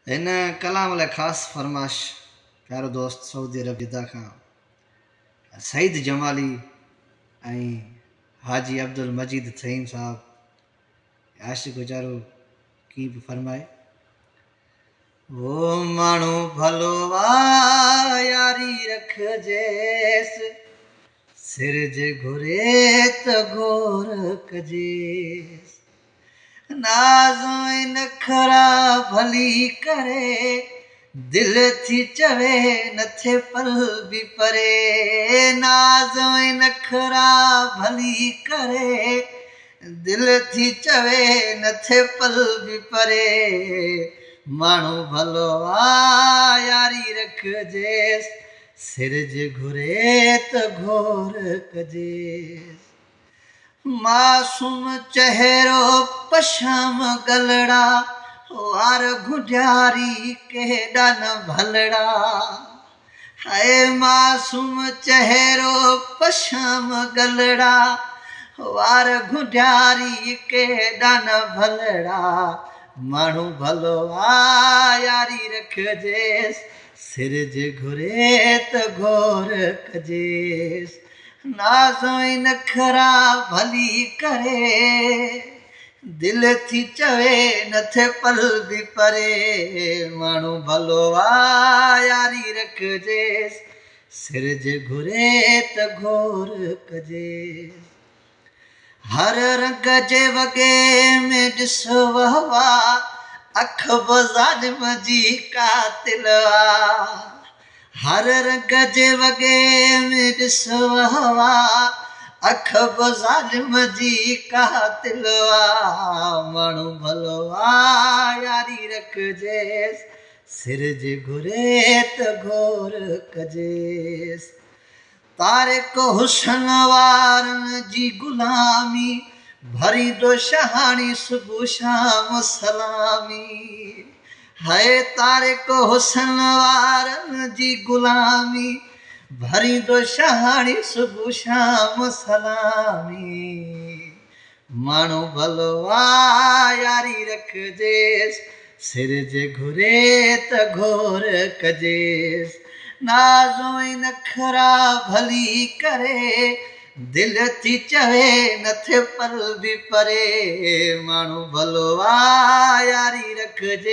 هن ڪلام لاء خاص فرمائش پيارو دوست سعودي عرب جده کان سعيد جمالي ۽ حاجي عبدالمجيد ٿهيم صاحب عاشق ويچارو ڪيئن پيو فرمائي. او ماڻهو ڀلو آ ياري رکجيس، سر جي گهري ته گهور ڪجيس. ناز ۽ نخرا ڀلي ڪري، دل ٿي چوي نه ٿئي پل به پري. ناز ۽ نخرا ڀلي ڪري، دل ٿي چوي نه ٿئي پل به پري. ماڻهو ڀلو آ ياري رکجيس، سر جي گهري ته گهور ڪجيس. معصوم چهرو پشام ڳلڙا، وار گهنڊياري ڪيڏا نه ڀلڙا. هاء معصوم چهرو پشام ڳلڙا، وار گهنڊياري ڪيڏا نه ڀلڙا. ماڻهو ڀلو آ ياري رکجيس، سر جي گهري ته گهور ڪجيس. ناز ۽ نخرا ڀلي ڪري، دل ٿي چوي نه ٿئي پل به پري. ماڻهو ڀلو آ ياري رکجيس، سر جي گهري ته گهور ڪجيس. هر رنگ جي وڳي ۾ ڏس وهوا، اک به ظالم جي قاتل آ. هر رنگ جي وڳي ۾ ڏس وهوا، اک به ظالم جي قاتل آ. ماڻهو ڀلو آ ياري رکجيس، سر جي گهري ته گهور ڪجيس. طارق حسن وارن جي غلامي، ڀريندو شهاڻي صبح شام سلامي. هئي طارق حسن وارن جي غلامي، ڀريندو شهاڻي صبح شام سلامي. ماڻهو ڀلو آ ياري رکجيس، سر جي گهري ته گهور ڪجيس. ناز ۽ نخرا ڀلي ڪري، دل ٿي چوي نه ٿئي پل به پري. ماڻهو ڀلو آ ياري رکجيس.